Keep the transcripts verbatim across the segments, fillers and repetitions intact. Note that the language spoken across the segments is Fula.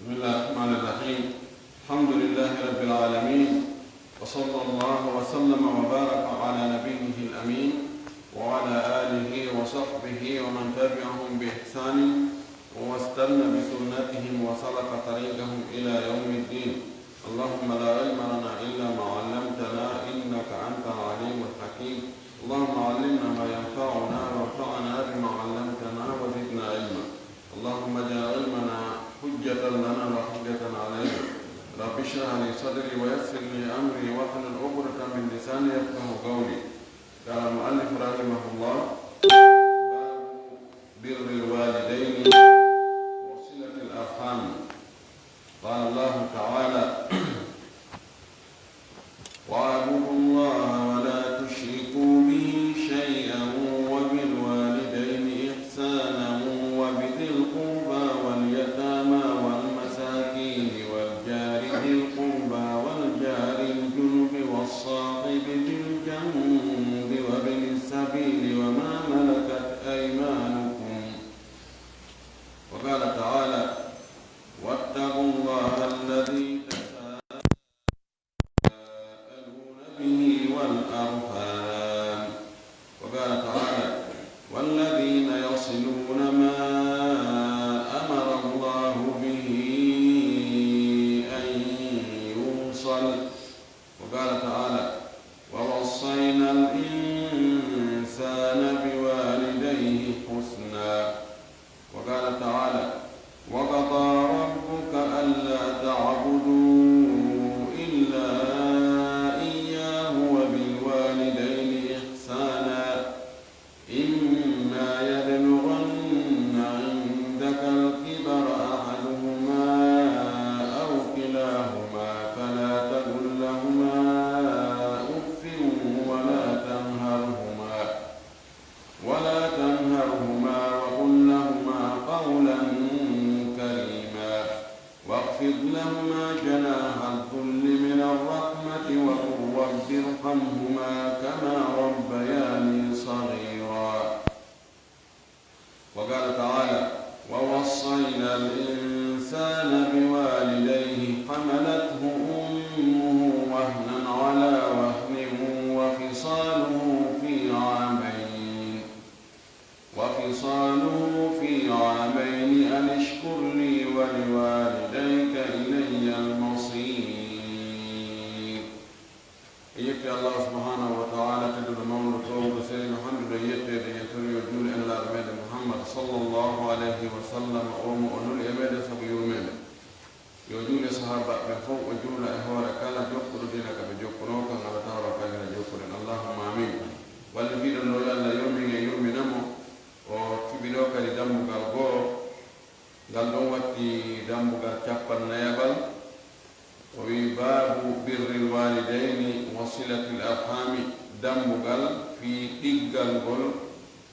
بسم الله الرحمن الرحيم. الحمد لله رب العالمين، وصلى الله وسلم وبارك على نبيه الأمين وعلى آله وصحبه ومن تبعهم بإحسان واستن بسنتهم وسلك طريقهم إلى يوم الدين. اللهم لا علم لنا إلا ما علمتنا إنك أنت العليم الحكيم. اللهم علمنا ما ينفعنا وانفعنا بما علمتنا وزدنا علما. اللهم اجعل علمنا حجة لنا لا حجة علينا. رب اشرح لي صدري ويسر لي أمري واحلل عقدة من لساني يفقهوا قولي. قال المؤلف رحمه الله: باب بر الوالدين وصلة الأرحام. قال الله تعالى: واعبدوا الله ولا تشركوا به شيئا وبالوالدين إحسانا وبذي القربى واليتامى والمساكين والجار ذي القربى والجار الجنب والصاحب بالجنب وابن السبيل وما ملكت أيمانكم. وقال تعالى: واتقوا الله الذي تساءلون به والأرحام. وقال تعالى: والذين يصلون ما أمر الله به أن يوصل. وقال تعالى: ووصينا الإنسان بوالديه حسنا. وقال تعالى: وقضى ربك ألا تعبدوا إلا إياه وبالوالدين إحسانا. إما يبلغن عندك الكبر أحدهما أو كلاهما فلا تقل لهما أف ولا تنهرهما، ولا تنهرهما وقل لهما قولا كريما. واخفض لهما جناح الذل من الرحمة وقل رب ارحمهما كما ربياني صغيرا. وقال تعالى: ووصينا الإنسان بوالديه حملته أمه وهنا على وهن وفصاله في عامين، وفصاله في عامين أن اشكر لي ولوالديك إلي المصير. E yetti Allah subhanahu wa ta'ala, tedduɗo mawɗo, toowuɗo seniiɗo, handuɗo e yetteede, en tori yo juule en laaɗo meɗen Muhammad sallallahu alayhi wa sallam, o mo o nuli e meɗen sabu yurmeende. Yo juule sahaabaaɓe ɓen fof, o juula e hoore kala jokkuɗo diina ka ɓe jokkunoo kan, Allah tawra kan ina jokkuɗen. Allahumma amin. Wallidiiɗo ɗo yo Allah yurmin en, yurmina mo, o fiɓi ɗo kadi dambugal goo. Ngal ɗon watti dambugal cappannayaɓal. O wi'i: baabu birril waalidayni wa silatil arhami, dambugal fii ɗiggalngol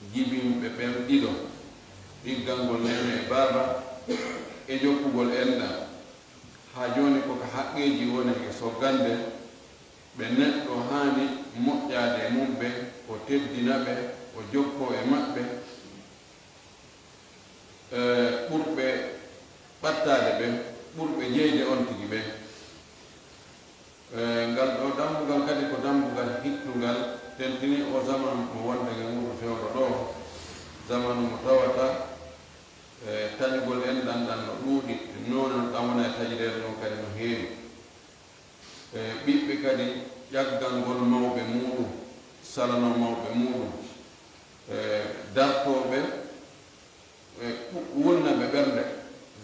jibinɓe ɓen ɗiɗo, ɗiggalngol neene e baaba e jokkugol enɗam. Haa jooni ko ka haqqeeji woni e soggande ɓe neɗɗo haani moƴƴaade e mum ɓe, o teddina ɓe, o jokkoo e maɓɓe. E, ɓurɓe ɓattaade ɓen, ɓurɓe jeyde on tigi ɓen. E, ngal ɗoo dambugal kadi ko dambugal hittungal, tentinii oo zamanu mo wonɗen e muuɗum fewndo ɗoo, zamanu mo tawata, e, taƴugol enɗam ɗam no ɗuuɗi, noone no ɗam wona e taƴireede ɗum kadi no heewi. E, ɓiɓɓe kadi ƴaggalngol mawɓe muuɗum, salanoo mawɓe muuɗum, e, dartoo ɓe, e, ɓu-, wulna ɓe ɓernde.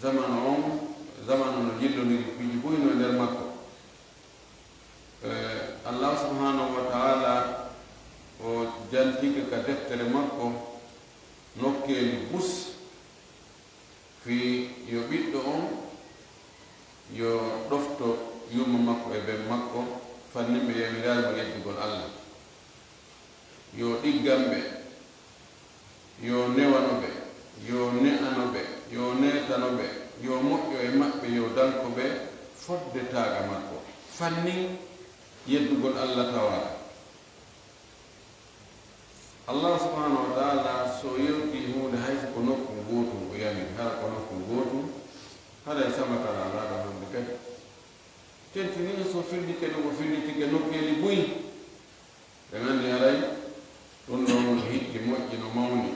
Zamanu on, zamanu no jillondiri, piiji buy no e nder makko. E, Allah subhanahu wa ta'ala o jantike ka deftere makko nokkeeli bus, fii yo ɓiɗɗo on, yo ɗofto yumma makko e ben makko, fannin ɓe yamiraali mo yeddugol Allah. Yo ɗiggan ɓe, yo newano ɓe, yo ne'ano ɓe, yo neetano ɓe, yo moƴƴo e maɓɓe, yo danko ɓe fodde taaga makko, fannin yeddugol Allah tawaala. Allah subhanahu wa ta'ala, so yewtii huunde, hay so ko nokku gootum o yamiri, hara ko nokku gootum, Haray samakara alaaɗo hannde kadi. Tentini so firlike ɗum, o firlitike nokkeeli buy. Ɓe nganndi haray ɗum ɗon no hitti moƴƴi no mawni.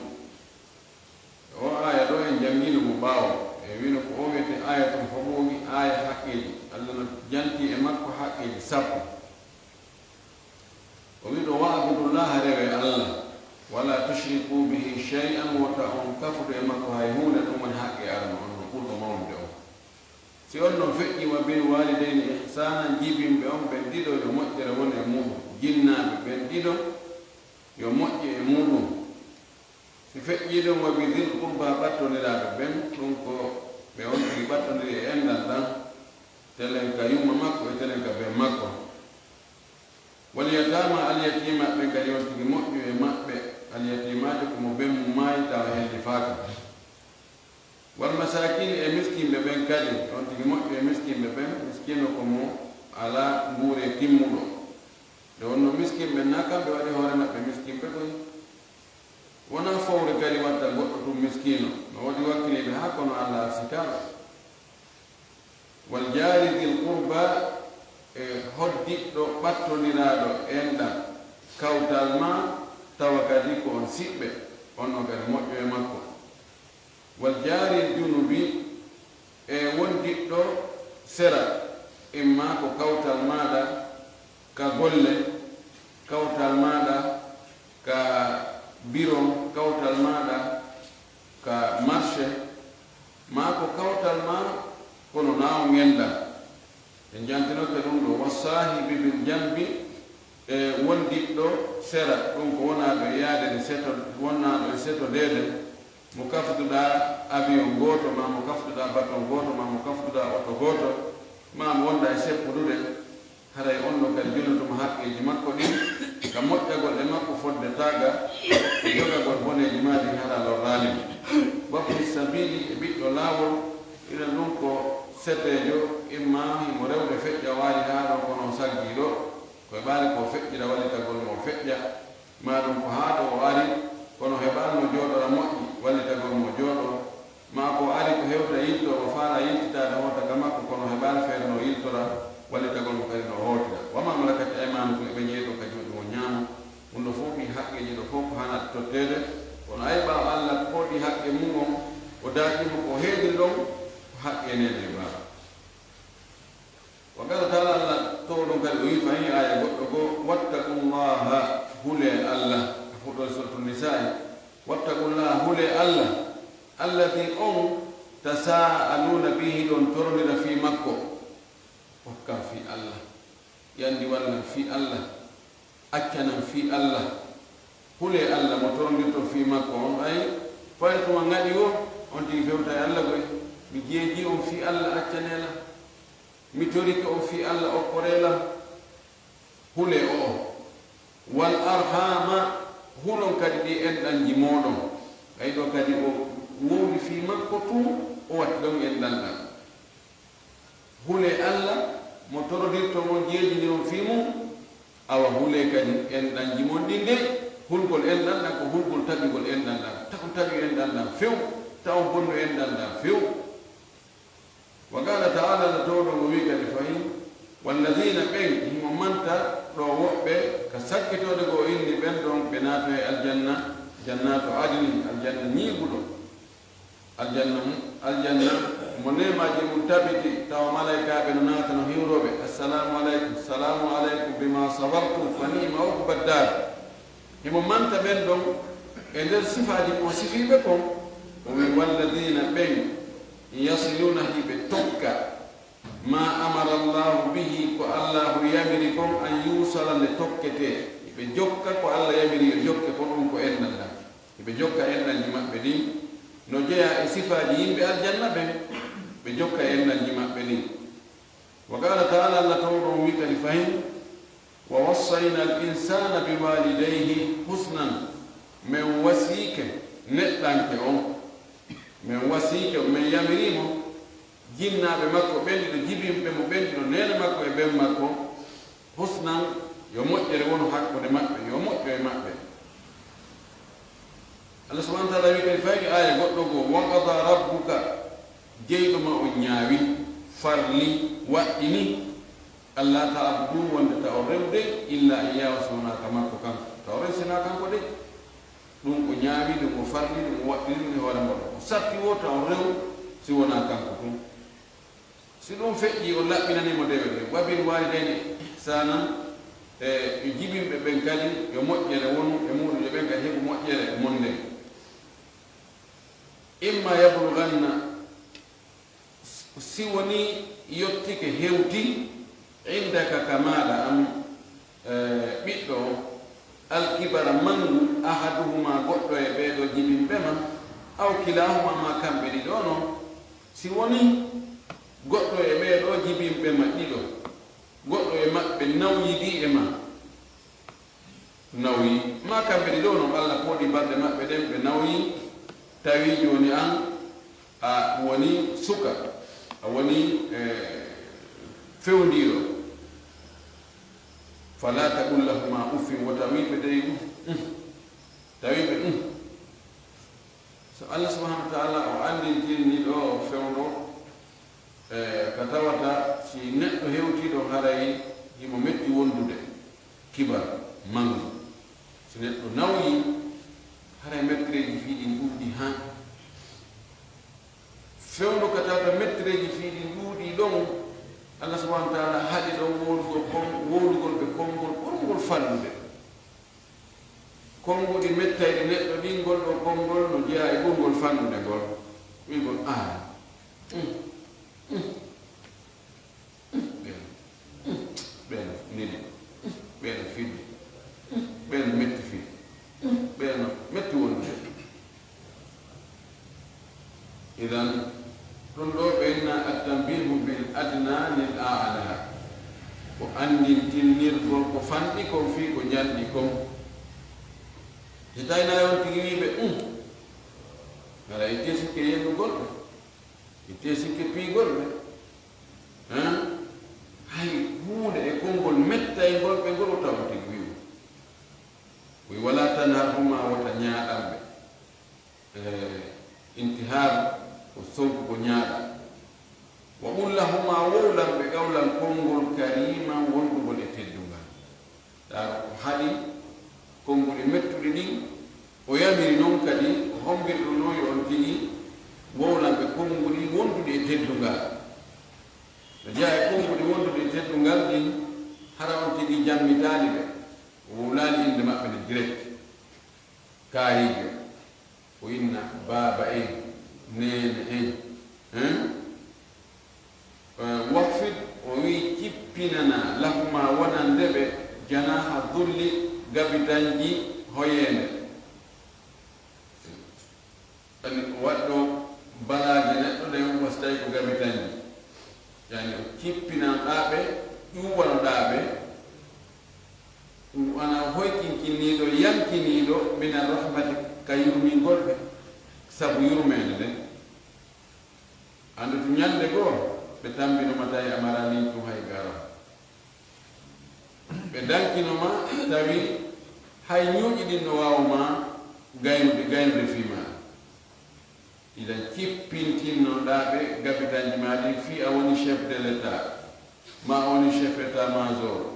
O aaya ɗo en janngino mo ɓaawo. E wino ko o wiyete aaya tun hoɓoogi aaya haqqeeji. Allah no janti e makko haqqeeji sappo. O wi ɗo, "Wa'budullaha, rewe Allah, wala tushriku bihi shay'an, wota on kafude e makko hay huunde, ɗum woni haqqe arano on no ɓurɗo mawnude on. Si on non feƴƴi, wa bil walidayni ihsanan, jibinɓe on ɓen ɗiɗo yo moƴƴere won e muɗum, jinnaaɓe ɓen ɗiɗo yo moƴƴe e muɗum. Si feƴƴii ɗum, wa bi dhil qurba, ɓattondiraaɓe ɓen, ɗum ko ɓe on tigi ɓattondiri e enɗan ɗan, telen ka yumma makko e telen ka ben makko." Wal yatama, al yatiimaaɓe ɓen kadi on tigi moƴƴu e maɓɓe. Al yatiimaaɓe ko mo ben mum maayi tawa hellifaaka. Wal masaakiini, e miskinɓe ɓen kadi, on tigi moƴƴu e miskinɓe ɓen. Miskiino ko mo alaa nguure timmuɗo. Nde wonno miskinɓe na kamɓe waɗi hoore maɓɓe miskinɓe koy. Wonaa fowre kadi watta goɗɗo tun miskiino. No woodi wakkiliiɓe haa kono Allah arsitaa ɓe. Wal jaari dil qurba, e hoddiɗɗo ɓattondiraaɗo enɗan, kawtal ma tawa kadi ko on siɓɓe, on no kadi moƴƴo e makko. Wal jaari junubi, e wondiɗɗo sera, imma ko kawtal maaɗa ka golle, kawtal maaɗa ka biro, kawtal maaɗa ka marché, maa ko kawtal ma kono na on enɗan. En jantinoke ɗum ɗo, wa saahibi bil janbi, e wondiɗɗo sera, ɗum ko wonaaɗo e yaadere seto, wonaaɗo e setodeede, mo kafduɗaa avion gooto, maa mo kafduɗaa baton gooto, maa mo kafduɗaa oto gooto, maa mo wonda e seppudude, haray on ɗon kadi jonotuma haqqeeji makko ɗin, ka moƴƴagol e makko fodde taaga, e jogagol boneeji maa ɗin hara lorraali mo. Wabni sabili, e ɓiɗɗo laawol, inan ɗum ko seteejo, imma himo rewde feƴƴa waali haa ɗo kono o saggii ɗo, ko e ɓaali ko o feƴƴira wallitagol mo o feƴƴa, maa ɗum ko haa ɗo o ari, kono heɓaali no jooɗora moƴƴi, wallitagol mo o jooɗo, maa ko o ari ko hewta yiltoo, o faala yiltitaade hoota ka makko, kono heɓaali feere no yiltora, wallitagol mo kadi no hootira. Wa ma malakat aymanukum, e ɓe jeeyɗo ka juuɗe mon ñaamo, ɗum ɗo fof mi haqqeeji ɗo fof ko haanaade totteede, kono ay ɓaawo Allah ko ɗi haqqe mum on, o daaki mo ko heediri ɗon, ko haqqe neene e baaba. Wa qala taala, Allah towɗon kadi o wi fahin aaya goɗɗo goo, "Wattaqullaha, hulee Allah." Ka fuɗɗoore Suratul Nisa'i, "Wattaqullaha, hulee Allah, allati on, tasaaluna bihi, ɗon torondira fii makko." Hokkam fii Allah, yandi wallan fii Allah, accanan fii Allah. Hulee Allah mo torondirton fii makko on, ay, fay tuma ngaɗi wo, on tigi fewta e Allah goy. Mi jeeji on fii Allah, accanee lan. Mi torike on fii Allah, okkoree lan. Hulee o. Wal arhama, hulon kadi ɗi enɗanji mooɗon. Ay ɗo kadi o wowli fii makko tun, o watti ɗon enɗan ɗan. Hulee Allah mo torodirton on, jeejindiron fii mun, awa hulee kadi enɗanji mon ɗin de. Hulgol enɗan ɗan ko hulgol taƴugol enɗan ɗan. Ta on taƴu enɗan ɗan few, ta on bonnu enɗan ɗan few. Wa qala taala, no towɗon o wi kadi fahin, walladina, ɓen himo manta ɗo woɓɓe ka sakkitoode goo inni ɓen ɗon ɓe naatoyay aljanna, jannatu adnin, aljanna ñiiɓuɗo. Aljanna mu-, aljanna mo neemaaji mun tabiti, tawa malaykaaɓe no naata no hiwrooɓe, "Assalamu aleykum, salamu aleykum, bima sabartum, fa ni'ma uqbad dar." Himo manta ɓen ɗon e nder sifaaji mo o sifiiɓe kon. O wi, "Walladina, ɓen, yasiluna, hiɓe tokka, ma amara Allahu bihi, ko Allahu yamiri kon, an yusala, nde tokketee." Hiɓe jokka ko Allah yamiri yo jokke kon, ɗum ko enɗan ɗan. Hiɓe jokka enɗanji maɓɓe ɗin, no jeyaa e sifaaji yimɓe aljanna ɓen, ɓe jokka enɗanji maɓɓe ɗin. Wa qala taala, Allah towɗo on wi kadi fahin, "Wa wassayna al insana bi walidayhi husnan." Men wasiyike neɗɗanke on, men wasiyike, men yamiri mo, jinnaaɓe makko ɓen ɗiɗo, jibinɓe mo ɓen ɗiɗo, neene makko e ben makko, husnan, yo moƴƴere wonu hakkunde maɓɓe, yo moƴƴo e maɓɓe. Allah subhanahu wa taala wi kadi fayi aaya goɗɗo goo, "Wa qada rabbuka," Jeyɗo ma on ñaawi, farli, waɗɗini, "Alla ta'budu", wonde ta on rewde, "illa iyyahu", so wonaa ka makko kanko. Ta on resina kanko de. Ɗum o ñaawi, ɗum o farli, ɗum o waɗɗini, ɗum e hoore mon. O satti wo ta on rew si wonaa kanko tun. Si ɗum feƴƴi, on laɓɓinanii mo dewe ɗen. "Wa bil walidayni ihsanan", e jibinɓe ɓen kadi, yo moƴƴere wonu e muɗum, yo ɓen kadi heɓu moƴƴere mon nden. "Imma yablughanna", si wonii yottike, hewti, "indaka", ka maaɗa an, e, ɓiɗɗo o, "al kibara", manngu, "ahaduhuma", goɗɗo e ɓee ɗoo jibinɓe ma, "aw kilahuma", maa kamɓe ɗiɗo non, si wonii goɗɗo e ɓee ɗoo jibinɓe ma ɗiɗo, goɗɗo e maɓɓe nawyidii e ma, nawyi, maa kamɓe ɗiɗo non, Alla pooɗi balɗe maɓɓe ɗen, ɓe nawyi, tawi jooni an a woni suka, a woni, e, fewndiiɗo. "Fala taqul lahuma uffin", wota wiɓe dey, "Uff, uff." Tawi ɓe, "Uff." So Alla subhanahu wa ta'ala o anndintini ɗo fewndo, e, ka tawata si neɗɗo hewtii ɗon, haray himo metti wondude, kibar, manngu. Si neɗɗo nawyi, haray mettireeji fii ɗin ɗuuɗi han. Fewndo ka tawata mettireeji fii ɗin ɗuuɗi ɗon, Alla subhanahu wa ta'ala haɗi ɗon wowlugol kon-, wowlugol ɓe konngol ɓurngol fannude. Konnguɗi mettayɗi neɗɗo ɗin, ngol ɗoo konngol no jeyaa e ɓurngol fannude ngol. Wi'gol, "Ah, mm, mm, mm, ɓeen, mm, ɓeen neli, mm, ɓeen fiddi, mm, ɓeen metti fii, mm, ɓeen metti wondude." Idan, ɗum ɗoo ɓe inna at-tanbihu bil adna lil a'la. Ko anndintinirgol ko fanɗi kon fii ko njanɗi kon. Si tawi na on tigi wi'ɓe, "Um, hara itte sikke yennugol ɓe, itte sikke piigol ɓe." Hein? Hay huunde e konngol mettayngol ɓe ngol o taw on tigi wi'u. Wi wala tanharhuma, wota ñaaɗan ɓe. Eh, intihar ko sonkugo ñaaɗa. Wa qul lahuma, wowlan ɓe qawlan konngol kariman wonɗungol e teddungal. Ɗaaro ko haɗi konnguɗi mettuɗi ɗin, o yamiri non kadi, o hombirɗo non yo on tigi wowlan ɓe konnguɗi wonduɗi e teddungal. No jeyaa e konnguɗi wonduɗi e teddungal ɗin, hara on tigi jammitaali ɓe, o wowlaali innde maɓɓe nde direct. Kaarijo, o inna baaba en, neene en, hein? Eh, wahfid, o wi'i, cippinana, lahuma, wonande ɓe, janaha dulli, gabitanji hoyeende. Ani o waɗɗo balaaje neɗɗo ɗen, o so tawi ko gabitanji. Yani o cippinanoɗaa ɓe, ƴuwanoɗaa ɓe, Ana hoykinkinniiɗo, yankiniiɗo, min arrahmati, ka yurmingol ɓe, sabu yurmeende nden. Anndu tun ñande goo, ɓe tambino ma tawi a maraa nin tun hay garo. Ɓe dankino ma tawi hay ñuuƴi ɗin no waawa ma gaynude, gaynude fii ma. Idan cippintinnoɗaa ɓe gabitanji maa ɗin fii a woni chef de l'État, maa a woni chef état-major,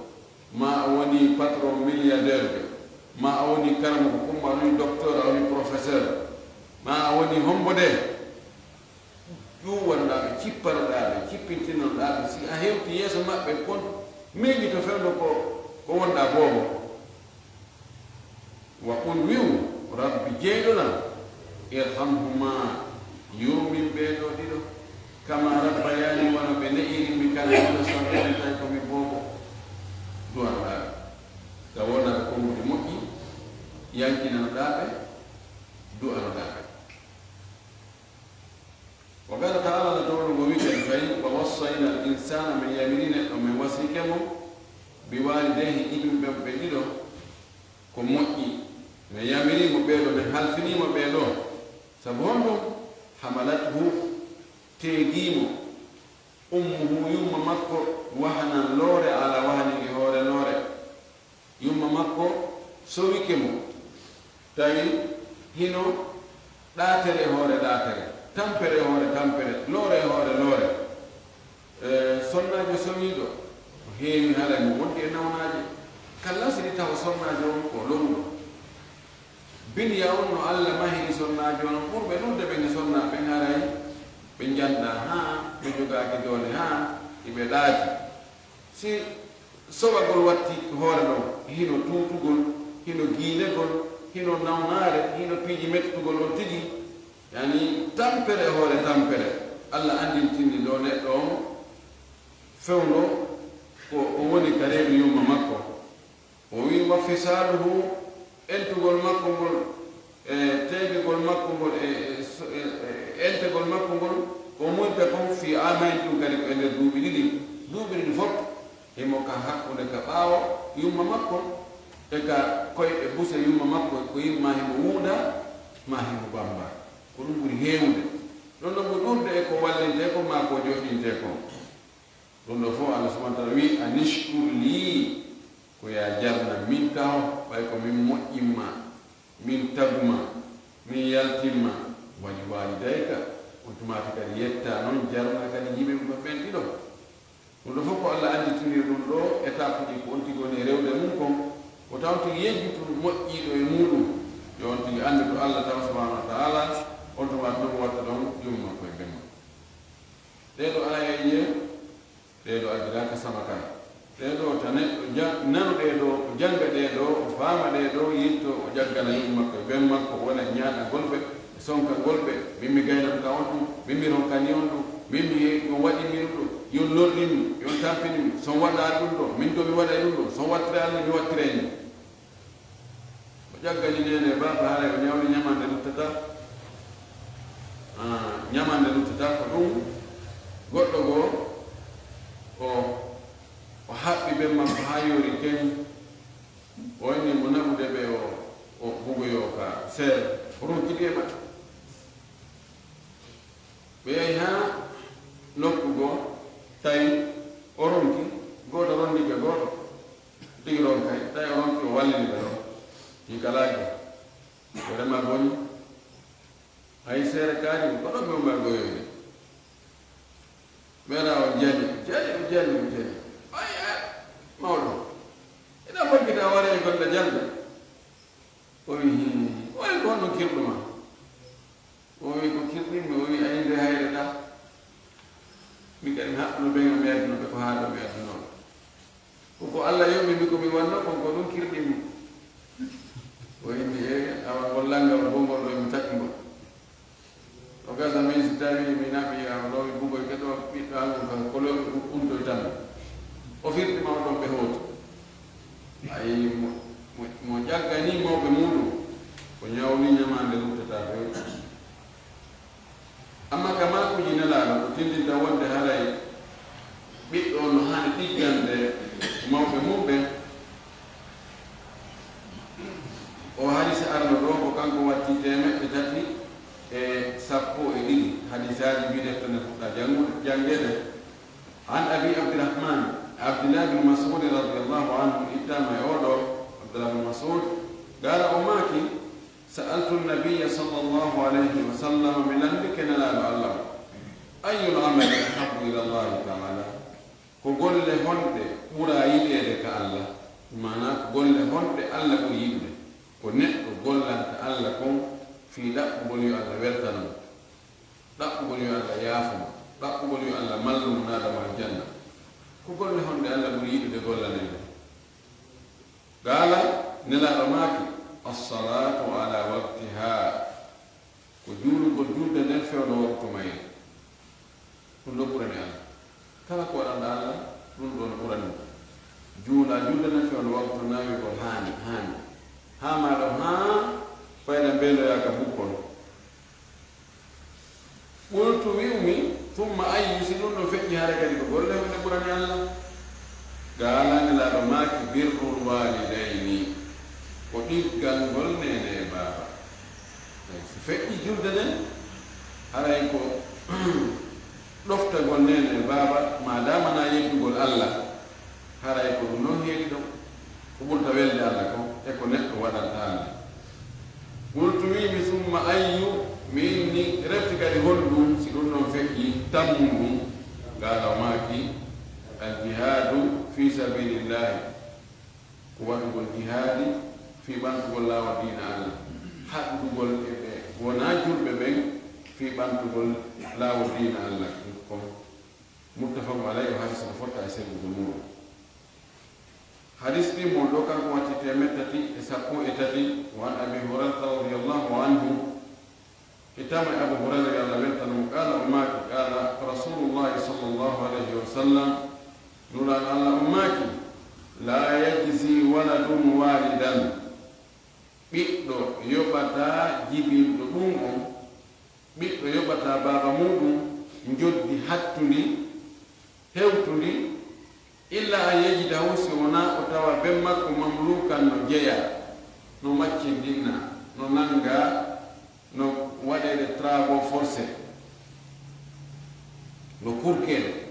maa a woni patron milliardaire, maa a woni karamoko, ko maa a woni docteur, a woni professeur, maa a woni hombo de. Ƴuwanoɗaa ɓe, cippanoɗaa ɓe, cippintinnoɗaa ɓe, si a hewti yeeso maɓɓe kon, miijito fewndo ko, ko wonɗaa boobo. Wa qul, wi'u, Rabbi jeyɗo lan, irhamhuma, yurmin ɓee ɗoo ɗiɗo, kama rabbayani, wano ɓe ne'iri mi kan, ɗiɗo sabiran, tawi ko mi boobo. Du'anoɗaa ɓe, tawoɗaa ɓe konnguɗi moƴƴi, yankinanoɗaa ɓe, du'anoɗaa ɓe. Wa qala ta'ala, no tawɗo ngo wi'i kadi kay, wa wassayna al insana, min yamiri neɗɗo, min wasike mo, bi walidayhi, iɓɓe ɓe ɗiɗo, ko moƴƴi. Min yamiri mo ɓee ɗoo, min halfini mo ɓee ɗoo. Sabu honɗum? Hamalathu, teegii mo, ummuhu, yumma makko, wahnan, loore, ala wahnin, e hoore loore. Yumma makko sowike mo, tawi hino ɗaatere e hoore ɗaatere. Tampere e hoore tampere, loore e hoore loore. E, sonnaajo somiiɗo, o heewi haray mo wondi e nawnaaje. Kala sidi tawa sonnaajo on ko loruɗo. Biniya on no Alla mahiri sonnaajo on, ɓurɓe ɗuuɗude ɓen e sonnaa ɓen haray ɓe njanndaa haa, ɓe jogaaki doole haa, iɓe ɗaati. Si sowagol watti hoore ɗon, hino tuutugol, hino giinegol, hino nawnaare, hino piiji mettugol on tigi, yani tampere e hoore tampere. Alla anndintini ɗo neɗɗo on fewndo ko o woni ka reedu yumma makko. O wi'i, "Wa fisaaluhu," entugol makko ngol, e teegegol makko ngol, e, e so-, e, e entegol makko ngol, ko muynta kon fii aamayn, ɗum kadi ko e nder duuɓi ɗiɗi. Duuɓi ɗiɗi fof, himo ka hakkunde ka ɓaawo yumma makko, e ka koyɗe buse yumma makko, ko yimma himo wuunda, ma himo bamba. Ko ɗum ɓuri heewude. Ɗum ɗon ɓuri ɗuuɗude e ko wallintee kon, ma ko joɗɗintee kon. Ɗum ɗo fof, Allah subhanahu wa ta'ala wi'i, "Anishkur lii," ko yaa jarna min taho, ɓay ko min moƴƴin ma, min tagu ma, min yaltin ma, "wali walidayka," on tumaati kadi yetta non, jarna kadi yimɓe ɓen ɗiɗo. Ɗum ɗo fof ko Allah annditini ɗum ɗo, étape ji ko on tigi woni e rewde mum kon, ko taw tigi yejjitu moƴƴiiɗo e muɗum, yo on tigi anndu to Allah taw subhanahu wa ta'ala, on tumaati ɗum watta ɗon yumma koye ɓen. Ɗee ɗo aayeeje, ɗee ɗo addiraaka sama kala. Ɗee ɗo ta neɗɗo ja-, nanu ɗee ɗo, o jannga ɗee ɗo, o faama ɗee ɗo, yilto, o jaggana yumma makko e ben makko, o wona e ñaaɗagol ɓe, e sonkagol ɓe, min mi gaynanta on ɗum, min mi ronkani on ɗum, min mi he-, on waɗi mi ɗum ɗo, yon lorri mi, yon tampini mi, so on waɗa ɗum ɗo, min ɗo mi waɗa ɗum ɗo, so on wattira ni, mi wattira ni. O ƴaggani neene e baaba, haray o ñawni ñamande luttata. Ah, ñamande luttata ko ɗum. Goɗɗo goo, o, o haɓɓi ben makko haa yoori keñ. O inni mo naɓude ɓe o, o bugoyoo ka seere. O ronkiti e maɓɓe. Ɓe yahi haa nokku goo, tawi o ronki, gooto rondike gooto. Tigi ronkay, tawi o ronki, o wallini ɓe ɗon. Fii kalaajo. Ko rema boni. Hay seere kaari, ko ɗon ɓe umma goyoyde. Ɓeeɗa o jali, o jali, o jali, o jali. Ay, ay, mawɗo. Ina hokkita wara e golle jalde. O wi, "Hii, o wi ko honno kirɗo ma?" O wi, "Ko kirɗinmi," o wi, "Ay, nde hayre ɗa. Min kadi mi haɓɓuno ɓen, mi adduno ɓe ko haa ɗo mi adduno ɓe. Ko ko Alla yoɓi mi ko mi wanno kon, ko ɗum kirɗinmi." O inni, "E, awa ngol lanngal gongol ɗo mi taƴi ngol." O gasa min si tawi mi naɓi, awa ɗo mi bugoy ke ɗo ɓiɗɗo an on ka kolomi untoy tan. O firti ma ɗon ɓe hooti. Ayi mo, mo, mo ƴaggani mawɓe muɗum, ko ñawni ñamaande ruttata ɓe. Amma ka maakuuji Nelaaɗo, ko tindinta wonde haray ɓiɗɗo on no haani ɗiggande mawɓe mum ɓen. O hadisa arno ɗo, ko kanko watti teemeɗɗe tati e sappo e ɗiɗi hadisaaji, mbiɗen to ne fuɗɗa janngude, janngeede. An Abi Abdirahman, Abdillah bin Mas'ud radiyallahu anhu, ittama e oɗo, Abdullah bin Mas'ud, qala, o maaki, "Sa'altu an-nabiyya sallallahu alayhi wa sallam," mi landike Nelaaɗo Allah o, "Ayyul amali ahabbu ila Allahi ta'ala?" Ko golle honɗe ɓura yiɗeede ka Allah? Maanaa, ko golle honɗe Allah ɓuri yiɗude? Ko neɗɗo gollanta Allah kon fii ɗaɓɓugol yo Allah weltano mo, ɗaɓɓugol yo Allah yaafo mo, ɗaɓɓugol yo Allah mallu mo naada mo aljanna. Ko golle honɗe Allah ɓuri yiɗude gollaneede? Qaala, Nelaaɗo maaki, "As-salaatu ala waqtiha," ko juulugol julde nden fewndo waqtu mayre. Ɗum ɗo ɓurani Allah. Kala ko waɗanɗa Allah, ɗum ɗo no ɓurani mo. Juula julde nden fewndo waqtu, nawigol haani, haani. Haa ma ɗo, haa fayda mbeeloyaa ka bukkol. Qultu, wi'umi, "Thumma ayyu?" Si ɗum ɗon feƴƴi, hara kadi ko golle honɗe ɓurani Allah? Qaala, Nelaaɗo maaki, "Birrul waalidayni," ko ɗiggangol neene e baaba. Ay, si feƴƴi julde nden, haray ko ɗoftagol neene e baaba, ma daama na yeddugol Allah. Haray ko ɗum non heedi ɗon, ko ɓurta welde Allah kon, e ko neɗɗo waɗanta Allah. Qultu, wi'umi, "Summa ayyu?" Min ni refti kadi honɗum si ɗum ɗon feƴƴi, tammu ɗum? Qaala, o maaki, al jihadu fi sabilillahi, ko waɗugol jihaadi fii ɓantugol laawol diina Allah, haɗdugol e ɓe wonaa julɓe ɓen fii ɓantugol laawol diina Allah. Ɗum ko muttafaqun alayhi, o hadis no fotta e sellugol muuɗum. Hadis ɗimmol ɗo, kanko watti teemeɗɗe tati e sappo e tati, wa an Abi Hurayrata radiyallahu anhu, ittama e Abu Hurayra, yo Allah weltano mo, qaala, o maaki, qaala Rasulullahi sallallahu alayhi wa sallam, Nulaaɗo Allah on maaki, laa yajzi waladun walidan, ɓiɗɗo yoɓataa jibinɗo ɗum on, ɓiɗɗo yoɓataa baaba muuɗum njoddi hattundi, hewtundi, illa an yajidahu, si wonaa o tawa ben makko mamlukan no jeyaa, no maccindinnaa, no nanngaa, no waɗeede travaux forcés, no kurkeede.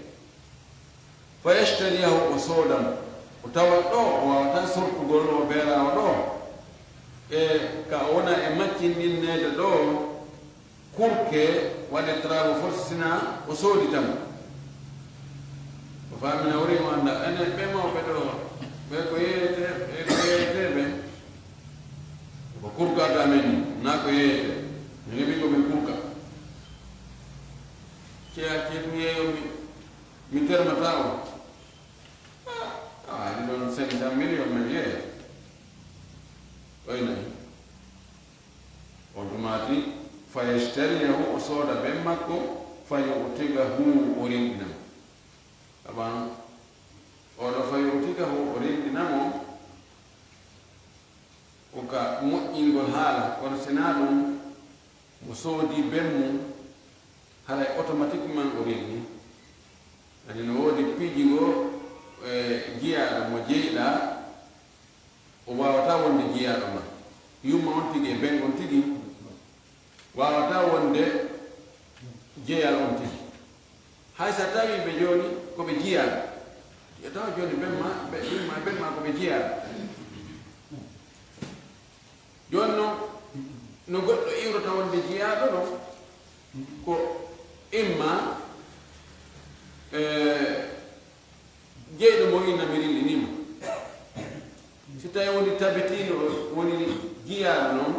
Fa yashtariyahu, o sooda mo, o tawa ɗo o waawataa sortugol o beeraawo ɗo, e ka o wona e maccinɗinneede ɗo, kurke waɗe travaux forcés, sina o soodita mo. O faamina wori mo annda, enen ɓe mawɓe ɗo, ɓe ko yeeyete, ɓe ko yeeyeteeɓe. Ko kurka ka men ni, naa ko yeeyete. Mi heɓi ko min kurka. Ceya ceetu yeeyo mi, mi termata o. Ah, ah, ɗi ɗon cinq cent millions men yeeya. Oy nayi. On tumaati, fa yashtariyahu, o sooda ben makko, fa yu'tiqahu, o rinɗina mo. Saban, oɗo fa yu'tiqahu, o rinɗina mo, ko ka moƴƴingol haala, kono sinaa ɗum, mo soodi ben mum, haray automatiquement o rinɗi. Ani no woodi piiji goo, e, jiyaaɗo mo jeyɗaa, o waawataa wonde jiyaaɗo ma. Yumma on tigi e ben on tigi waawataa wonde jeyal on tigi. Hay so tawii ɓe jooni ko ɓe jiyaaɓe, yo taw jooni ben ma, ɓe, yumma e ben ma ko ɓe jiyaaɓe. Jooni non, no goɗɗo iwrata wonde jiyaaɗo non, ko imma, e, jeyɗo mo inna mi rinɗiniima. Si tawii woni tabitiiɗo woni jiyaaɗo non,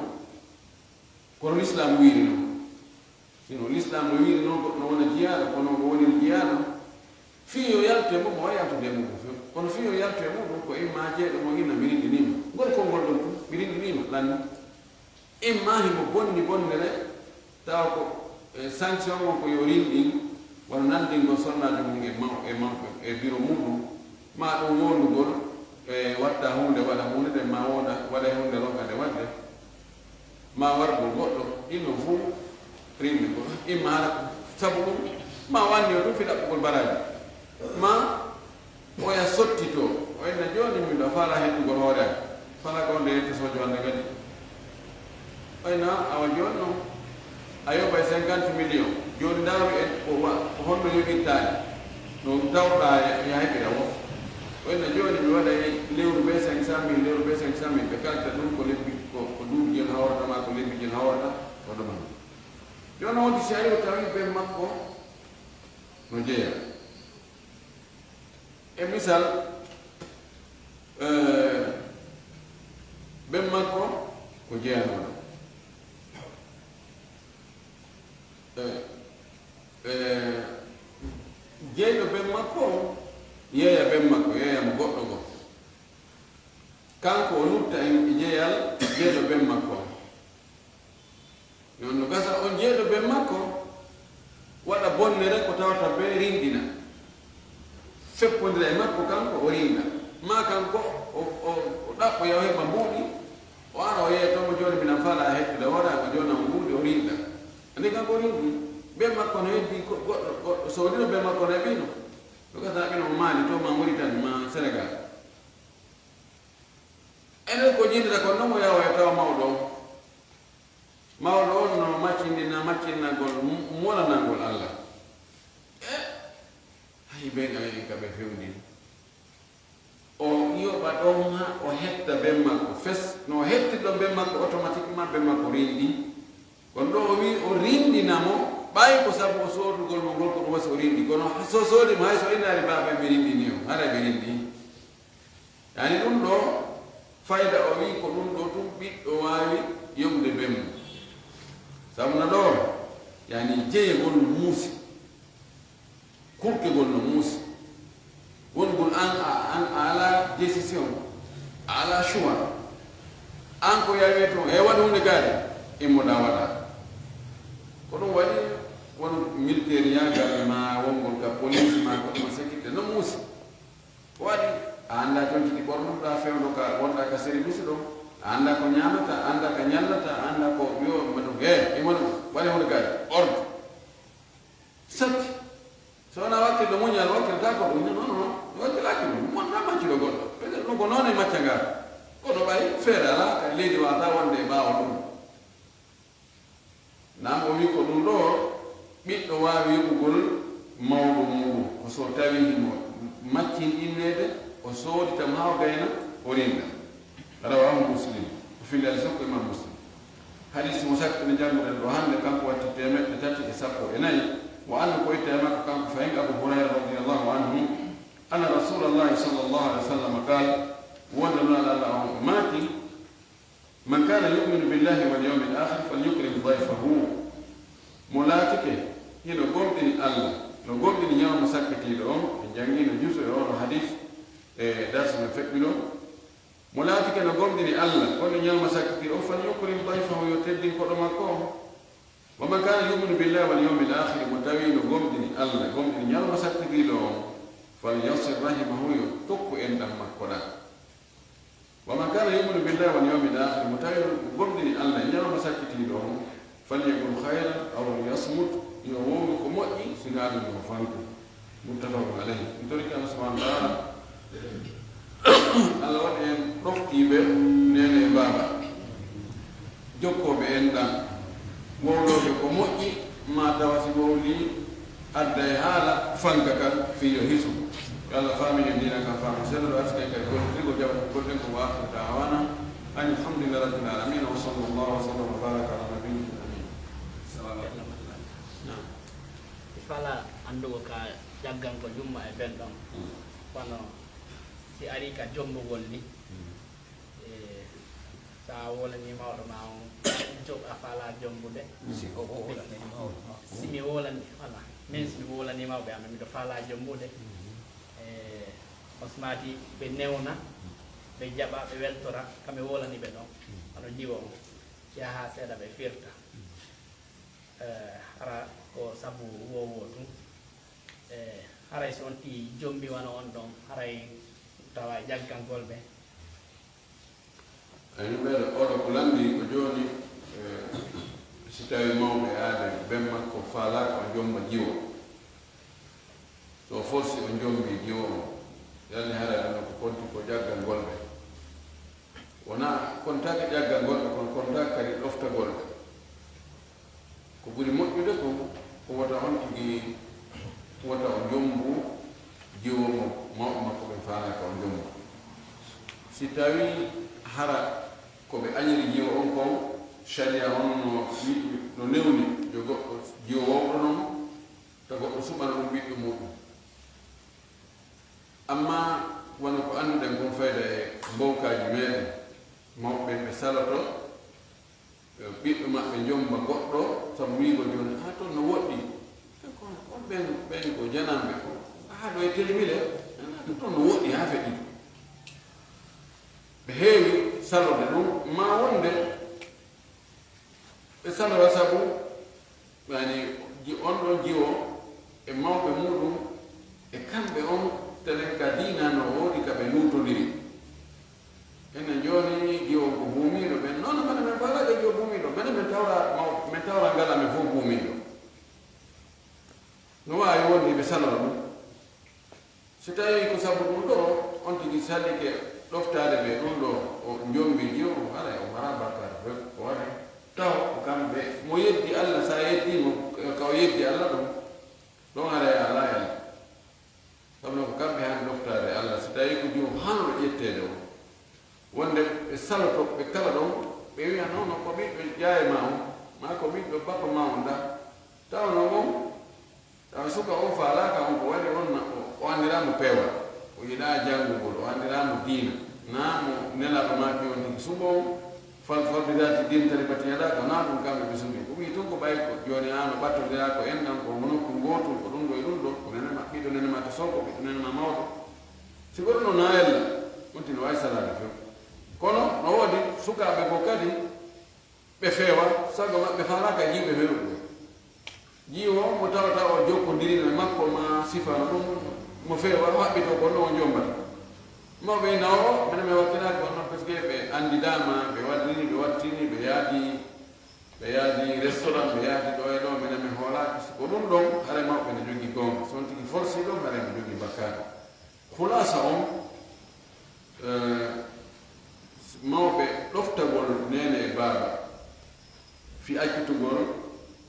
kono Lislaam wiiri non. Sino Lislaam no wiiri non, goɗɗo no wona jiyaaɗo, kono ko woni jiyaaɗo, fii yo yaltu e mum, o waawaa yaltude e mum few. Kono fii yo yaltu e mum ɗum, ko imma jeyɗo mo inna mi rinɗiniima. Ngol konngol ɗon tun, mi rinɗiniima, lanni. Imma himo bonni bonnere, tawa ko, e, sanction on ko yo rinɗin, wano nanndingol sonnaajo mum e maw-, e mawɓe, e biro muuɗum, maa ɗum wondugol, e, watta huunde, waɗa huunde, nden maa wonda, waɗa huunde, ronka nde waɗde, maa wargol goɗɗo, ɗin ɗon fow rinɗingol. Imma hara sabu ɗum, maa wanni o ɗum fii ɗaɓɓugol baraaji. Maa oya sottitoo, o inna jooni miɗo faalaa hettugol hoore am. Fala ko nde yette sojo wande kadi. Oyna awa jooni non, a yoɓay cinquante millions. Jooni ndaaru en ko wa-, ko honno yoɓirtaani. No tawɗaa ya, ya heɓira wo. Oyna jooni mi waɗay lewru be cinq cent mille, lewru be cinq cent mille, ɓe kalta ɗum ko lebbi, ko, ko duuɓi jel hawrata maa ko lebbi jel hawrata, ko ɗum. Jooni on si ari o tawi ben makko no jeya. E misal, eh, ben makko ko jeyanooɗo. Eh, eh, jeyɗo ben makko on, yeeya ben makko, yeeya mo goɗɗo goo. Kanko o lutta e jeyal jeyɗo ben makko on. Non no gasa on jeyɗo ben makko waɗa bonnere ko tawata be rinɗina. Feppondira e makko kanko o rinɗa. Maa kanko o, o, o ɗaɓɓoya o heɓa mbuuɗi, o ara o yeeya to mo jooni minan faalaa hettude hoore am, o joona mo mbuuɗi o rinɗa. Anndi kanko o rinɗi. Ben makko no heddi ko goɗɗo, goɗɗo soodino ben makko no heɓino. No gasa heɓino mo Maali to maa Moritani maa Senegaal. Enen ko jinnata kon non o yawa e tawa mawɗo on. Mawɗo on no maccindina maccinnagol mu-, mulanangol Allah. E, hay ben ay en ka ɓe fewndi. O yoɓa ɗon ha o hetta ben makko. Fes, no o hetti ɗon ben makko, automatiquement ben makko rinɗi. Ko On ɗo o wi o rindina mo, ɓay ko sabu o soodugol mo ngol ko ɗum wasi o rindi. Kono so soodi mo, hay so innaari baaba mi rindini o, haray ɓe rindi. Yani ɗum ɗo fayda o wi ko ɗum ɗo tun ɓiɗɗo waawi yoɓude bemmo. Sabu na ɗo, yani jeyegol no muusi. Kurkegol no muusi. Wonugol an, a, an a ala décision, a ala choix. An ko yawi toon, e waɗu hunde gaari, immoɗa waɗa. Ko ɗum waɗi won militaire yagal ma wongol ka police ma ko ɗum sécurité no muusi. Ko waɗi a annda toon tigi ɓornoɗa fewndo ka wonɗa ka service ɗo. A annda ko ñamata, a annda ka ñallata, a annda ko yo ma ɗum, e immoɗa waɗi hunde gaari, ordre. Satti. So wonaa wakkilɗo muñal, wakkilata ko ɗum. Non, non, non. Wakkilaaki ɗum. Mon na maccuɗo goɗɗo. Peut-être ɗum ko noon e macca ngaa. Kono ɓay feere alaa, ka leydi waata wonde e ɓaawo ɗum. Naam, o wi ko ɗum ɗo ɓiɗɗo waawi yoɓugol mawɗo muuɗum. Ko so tawi himo maccinɗinneede, o soodita maa o gayna, o rinda. Rawahu Muslim. Ko fillali sokko Imam Muslim. Hadis mo sakko ne jannguɗen ɗo hannde, kanko watti teemeɗɗe tati e sappo e nayi. Mo andu ko itta e makko kanko fayin Abu Hurayra radiyallahu anhu, anna Rasulallahi sallallahu alaihi wasallam qal, wonde Nulaaɗo Allah on maaki, man kana yu'minu billahi wal yawmil akhir falyukrim dayfahu. Mo laatike hino gomɗini Allah, no gomɗini ñalawma sakkitiiɗo on, en janngino juso e oɗo hadis e darsi no feƴƴuno. Mo laatike no gomɗini Allah, kono ñalawma sakkitiiɗo on, falyukrim dayfahu, yo teddin koɗo makko on. Wa man kana yu'minu billahi wal yawmil akhir, mo tawi no gomɗini Allah, gomɗini ñalawma sakkitiiɗo on, falyasil rahimahu, yo tokku enɗan makko ɗan. Wa man kana yu'minu billahi wal yawmil akhir, mo tawi no gomɗini Allah e ñalawma sakkitiiɗo on, falyaqul khayran aw liyasmut, yo wowlu ko moƴƴi, sinaa ɗum yo fantu. Muttafaqun alayhi. Mi torike Allah subhanahu wa ta'ala, Allah waɗa en ɗoftiiɓe neene e baaba, jokkooɓe enɗan, wowlooɓe ko moƴƴi, maa tawa si wowlii adday haala fanka kan fii yo hisu. Yo Allah faami en diina kan faamu selluɗo, arsike kadi gollitirgol jaɓa gollen ko. Wa akhiru da'wana anil hamdulillahi rabbil alamin. Wa sallallahu wa sallam wa baraka ala nabiyyina amin. Salamu alaikum. Naam. Mi fala anndugo ka jagganko jumma e ben ɗon. Kono si ari ka jombugol ni, e, sa wolani mawɗo ma on, joɓ a fala jombude. Si o wolani mawɗo ma on. Si mi wolani, wala. Min si mi wolani mawɓe amen, miɗo fala jombude. E, on smati ɓe newna, ɓe jaɓa, ɓe weltora, kamɓe wolani ɓe ɗon. Ano jiwo on. Yaha seeɗa ɓe firta. Eh, hara ko sabu wowo tun. Eh, haray si on ti jombi wano on ɗon, haray tawa e jaggangol ɓe. E yimɓe oɗo ko lanndi ko jooni, eh, si tawi mawɓe aade ben makko faalaaka o jomba jiwo. So forsi o jombi jiwo on, yalni haray ɗum ko konti ko jaggangol ɓe. Wona kontaake jaggangol ɓe, kono kontaake kadi ɗoftagol ɓe. Ko ɓuri moƴƴude ko, ko wota on tigi, wota o jombu jiwo mo mawɓe makko ɓe faalaaka o jomba. Si tawi hara ko ɓe añiri jiwo on kon, sharia on no, no newni yo goɗɗo jiwo wowɗo non, ta goɗɗo suɓana ɗum ɓiɗɗo muɗum. Amma wano ko annduɗen kon fayda e mbowkaaji meɗen, mawɓe ɓe saloto, ɓiɗɗo maɓɓe jomba goɗɗo, sabu wiigol jooni, "Haa toon no woɗɗi." Ko, ko ɓen, ɓen ko jananɓe ko. "Haa ɗo e telmile, haa to toon no woɗɗi, haa feƴƴi." Ɓe heewi salode ɗum, ma wonde ɓe salora sabu, yani, ji-, on ɗon jiwo e mawɓe muɗum e kamɓe on telen ka diina no woodi ka ɓe luutondiri. Enen jooni jiwo ko buumiiɗo ɓen, non mene men faalaade jiwo buumiiɗo, mene men tawra maw-, men tawra ngala men fof buumiiɗo. No waawi wonde ɓe salora ɗum. Si tawii ko sabu ɗum ɗo, on tigi salike ɗoftaade ɓe ɗum ɗo, o jombi jiwo, o haray o mara bakkaat, ko waɗi taw ko kamɓe, mo yeddi Allah, sa yeddi mo, ka o yeddi Allah ɗum, ɗon haray a alaa yalla. Sabu non ko kamɓe haani ɗoftaade Allah, si tawii ko jiwo hanuɗo ƴetteede o. Wonde ɓe saloto, ɓe kala ɗon, ɓe wiya, "Non, non, ko ɓiɗɗo ƴaayma on, maa ko ɓiɗɗo bappa maa on ɗa, tawa no on, tawa suka on faalaaka on, ko waɗi on na, o, o anndiraama peewal, o yiɗaa janngugol, o anndiraama diina, naa mo nelaaɗo maaki on tigi suɓo on, fal, fal bi daati diin taribati yadaa, ko naa ɗum kamɓe ɓe suɓi. O wii tun ko ɓay ko jooni aan o ɓattondiraa ko enɗan, ko nokku ngootun, ko ɗum ɗo e ɗum ɗo, ko nene ma, ɓiɗɗo nene ma to sooɓo, ɓiɗɗo nene ma mawɗo. Si ko ɗum no naayalla, on tigi no waawi salaade few. Kono no woodi sukaaɓe goo kadi, ɓe feewa, sago maɓɓe faalaaka e jiiɓe feewuɓe. Jiiwo mo tawata o jokkondirino e makko, ma sifano ɗum, mo feewa, o haɓɓito ko no o jombata. Mawɓe ina o, minen mi wakkilaki on noon, parce que ɓe anndidaama, ɓe waddini, ɓe wattini, ɓe yaadi, ɓe yaadi restaurant, ɓe yaadi ɗo e ɗo, minen mi hoolaaki. Si ko ɗum ɗon, hare mawɓe ne jogii goonga. Si on tigi forsi ɗon, hare mo jogii bakkaatu. Khulaasa on, eh, mawɓe ɗoftagol neene e baaba fii accitugol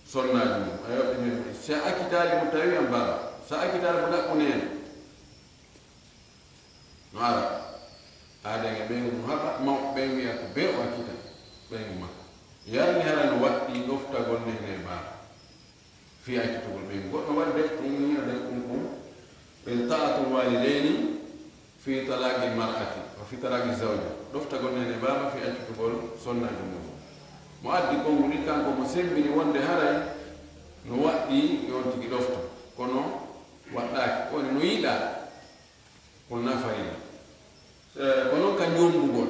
sonnaaji mum. Ayo, ɓe mbiya, si a accitaali mo tawi an baaba, si a accitaali mo ɗaɓɓu neene. No ara. Aaden e ɓeyngu mum haɓa, mawɓe ɓen wi'a ko bee o accita ɓeyngu makko. Yarni hara no waɗɗii ɗoftagol neene e baaba fii accitugol ɓeyngu. Goɗɗo waɗi deftu mum, hino deftu ɗum, ɓen ta'atul waalidayni fii talaaqil mar'ati wa fii talaaqi zawja. Ɗoftagol neene e baaba fii accitugol sonnaajo mum. Mo addi konguɗi kanko mo semmbini wonde haray no waɗɗii yo on tigi ɗofto. Kono waɗɗaaki. Woni no yiɗaa. Kono na farilla. Eh, ko noon ka njombugol.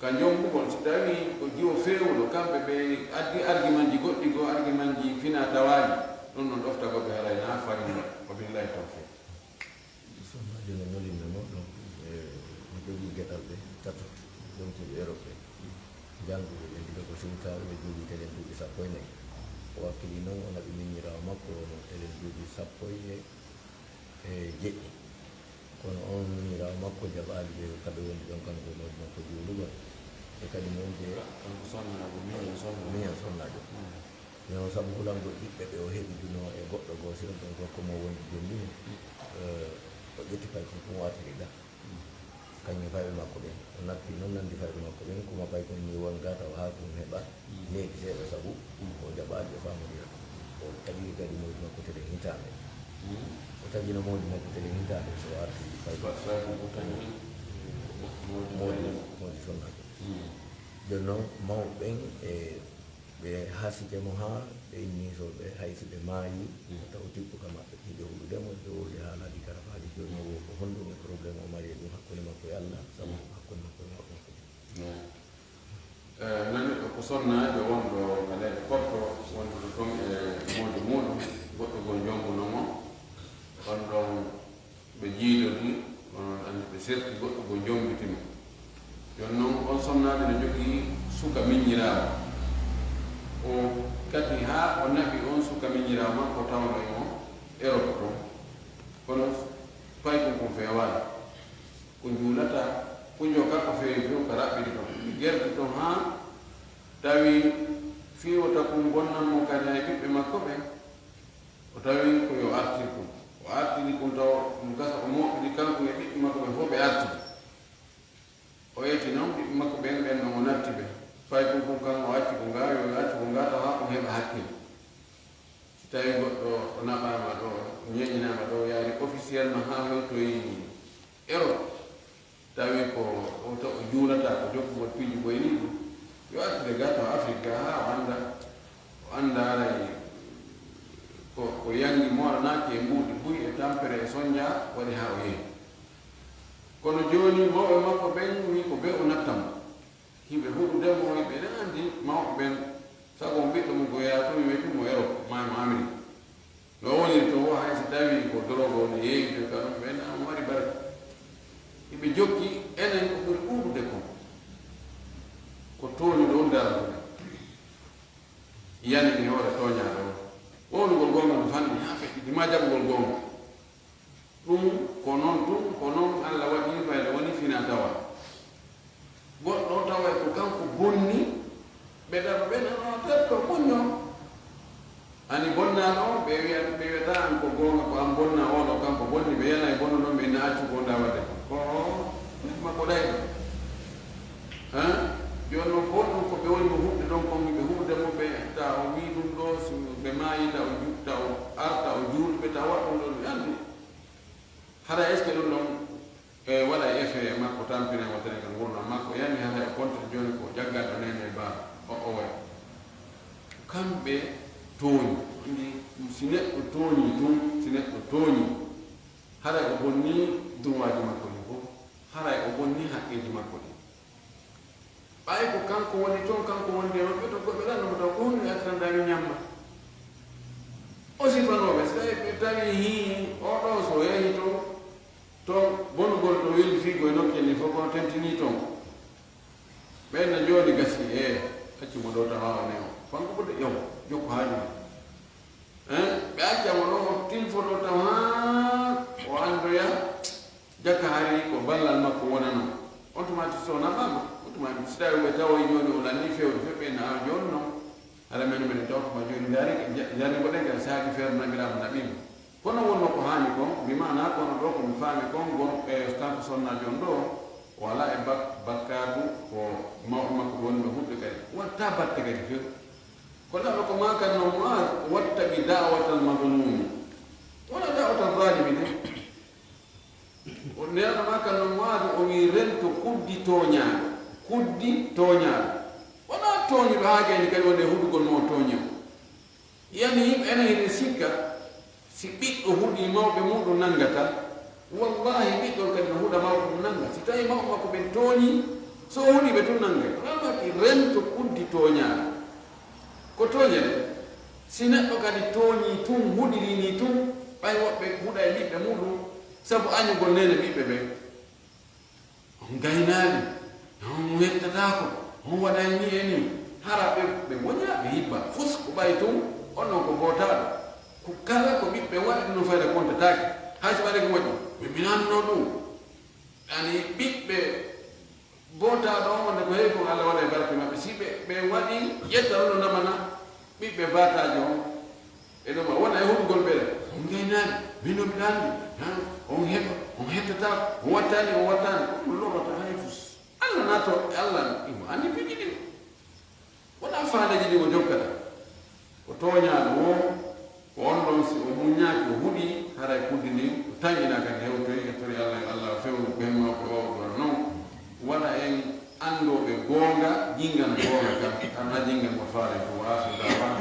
Ka njombugol, si tawii ko jiwo feewuɗo, kamɓe ɓe addi argumentji goɗɗi goo, argumentji fina tawaaji, ɗum ɗon ɗoftagol ɓe haray na farilla. Wa billahi tawfiq. Sohna Jone nolinno mo, donc, eh, mi jogii geɗalɓe tato, donc, Europe ɓe. Jannguɓe ɓe, ɗiɗo ko siwtaaɓe, ɓe jogii telen duuɓi sappo e nayi. O wakkili noon, o naɓi miñiraawo makko, telen duuɓi sappo e, e jeɗɗi. Kono on miñiraawo makko jaɓaali ɓe, ka ɓe wondi ɗon, kanko e mawɗo makko juulugol. E kadi mo wonde kanko sonnaajo, miñan sonnaajo. Miñan sonnaajo. Mm. Yo sabu hulangol ɓiɓɓe ɓe o heɓidunoo e goɗɗo goo, si on ɗon gorko mo wondi jonnduno. Mm. Eh, o ƴetti paykun kun o artiri ga. Mm. Kañum e fayɓe makko ɓen. O natti noon nandi fayɓe makko ɓen, kuma paykun ni won ga tawa haa kun heɓa. Mm. Needi seeɗa sabu, mm, o jaɓaali ɓe faamodira. O taƴiri kadi mawdi makko telen hitaande. Mm. O taƴino mawdi makko telen hitaande, so o arti paykun. Fa-, faykun o taƴi mawdi, mawdi, mawdi sonnaajo. Mm. Jooni noon, mawɓe ɓen e ɓe hasike mo haa ɓe inni so ɓe, hay si ɓe maayi, mm, taw tippuka maɓɓe, hiɓe huɗude mo, ɓe wowli haalaaji karafaaji. Jooni o, ko honɗum e problème o mari e ɗum hakkunde makko e Allah, sabu, mm, hakkunde makko e mawɓe makko ɓen? Mm. Eh, nani ko sonnaajo wonɗo ka leyɗe Porto, wonduɗo toon e moodi muuɗum, goɗɗo goo jombuno mo, on ɗon ɓe jiidodi, onon anndi ɓe serti goɗɗo goo jombiti mo. Jooni noon, on sonnaajo ne jogii suka miñiraawo. O kadi haa o naɓi on suka miñiraawo makko tawno e mo Erop toon. Kono paykun kun feewaali. Ko juulata, ko joka, ko feewi few ka raɓɓiɗi toon. Ɓe gerti toon haa tawi fii wota kun bonnan mo kadi hay ɓiɓɓe makko ɓen. O tawi ko yo artir kun. O artiri kun tawa ɗum gasa o moɓɓini kanko e ɓiɓɓe makko ɓen fof ɓe artiri. O eti noon ɓiɓɓe makko ɓen, ɓen ɗon o natti ɓe. Paykun kun kan o acci ko ngaa, yo accu ko ngaa tawa o heɓa hakkille. Si tawii goɗɗo o naɓaama ɗo, o ñeeñinaama ɗo, o yaari officiellement haa hoytoyi Europe, tawi ko o to-, o juulataa ko jokkugol piiji boy nii ɗum, yo artude gaa to Afrik gaa haa o annda, o annda haray ko, ko yanngi mooranaaki e mbuuɗi buy e tampere e sonnjaa waɗi haa o yehi. Kono jooni mawɓe makko ɓen wii ko bee o natta mo. Hiɓe huɗude mo, hiɓe ne anndi mawɓe ɓen, sabu on ɓiɗɗo mum ko yaha toon, wiyetii mo Europe, maa mo Amérique. No o woniri toon o, hay so tawii ko dorogo ne yeeyitoy ka ɗum, ɓen na mo waɗi barke. Hiɓe jokki, enen ko ɓuri ɗuuɗude kon, ko tooñuɗo on darnduɗen. Yani e hoore tooñaaɗo on. Wowlugol goonga no fanɗi haa feƴƴiti, maa jaɓugol goonga. Ɗum ko noon, ɗum ko noon Allah waɗi fayda woni fina tawa. Goɗɗo tawa ko kanko bonni, ɓe ɗaɓa ɓe nana ɓe to bonno. Ani bonnaaɗo on, ɓe wiya, ɓe wiyata an ko goonga, ko an bonna oɗo, kanko bonni, ɓe yana e bonno ɗon, ɓe na accu ko nda waɗde. Ko makko ɗayɗo. Hein? Jooni noon, ko ɗum ko ɓe woni mo huɗde ɗon, kon ɓe huɗde mo, ɓe tawa o Hara est-ce que ɗum ɗon e waɗa effet e makko, tampina e wattane ka ngurndan makko? Yani hara e konta jooni ko jagganɗo nene e baaba o owe. Kamɓe tooñi. Ndi, si neɗɗo tooñi tun, si neɗɗo tooñi, haray o bonni droitji makko ɗin fof, haray o bonni haqqeeji makko ɗin. Ɓay ko kanko woni toon, kanko woni e maɓɓe, to goɗɗo ɗan nomo taw ko honɗum e attandaami ñamma. O sifanooɓe, si tawi ɓe tawi hii oɗo so yahi to, to bonugol to weli fiigo e nokkeli fof kono tentinii toon. Ɓen no jooni gasi e acci mo ɗo tawa o newo. Fanko ɓurɗo ƴew, jokko haaju ma. Hein? Ɓe acca mo ɗo o tilfoto taw haa o anndoya jaka hari ko ballal makko wonano. On tuma ti so nafaama, on tuma si tawi ɓe tawa jooni o lanni fewde fe ɓe na jooni non. Hara men men taw tuma jooni dari, dari ko ɗen kan saaki fer nabiraama naɓiima. Kono wonno ko haani kon, bi maana kono ɗo ko mi faami kon, gon e kanko sonna jooni ɗo, wala e bak-, bakkaatu ko mawɗo makko woni ɓe huɗɓe kadi. Watta batte kadi few. Ko laɗo ko makanno Mu'aaz, wattaqi da'watal mazlumi. Wala da'watal zalimi de. O neɗɗo makanno Mu'aaz o wi rento kuddi tooñaaɗo. Kuddi tooñaaɗo. Wona tooñuɗo haa gayni kadi wonde huɗugol mo o tooñi o. Yani yimɓe enen hiɗen sikka, si ɓiɗɗo huɗi mawɓe muɗum nangata, wallahi ɓiɗɗo on kadi no huɗa mawɓe mum nanga. Si tawi mawɓe makko ɓen tooñi, so o huɗi ɓe tun nangay. Ramaki rento kuddi tooñaaɗo. Ko tooñe de, si neɗɗo kadi tooñi tun, huɗiri ni tun, ɓay woɓɓe huɗa e ɓiɓɓe muɗum, sabu añugol nene ɓiɓɓe ɓen. On gaynaali, on wettataako, on waɗay ni e ni. Hara ɓe, ɓe woña, ɓe yibba. Fus ko ɓay tun, on non ko bootaaɗo. Ko kala ko ɓiɓɓe waɗi ɗum no fayda kontataake. Hay so waɗi ko moƴƴi, ɓe minanno ɗum. Yani ɓiɓɓe bootaaɗo on, wonde ko heewi kon Allah waɗa e barke maɓɓe. Si ɓe, ɓe waɗi, ƴetta ɗum no namana ɓiɓɓe baataajo on. E ɗum, a wona e huɗugol ɓe, on gaynaali, min on ɗaanni, ha, on heɓa, on hettata, on wattani, on wattani, on lorata hay fus. Allah naato, Allah imo anndi piiji ɗin. Wona faaleeji ɗi o jokkata. Ko tooñaaɗo o, ko on ɗon si o muññaaki, o huɗi, haray kuddi ndin, o tañina kadi hewtoyi, e tori Allah, yo Allah fewnu ko hemma ko o ɗon non. Wona en anndooɓe goonga, jingan goonga kan, tan na jingan ko faale ko waaso daawa.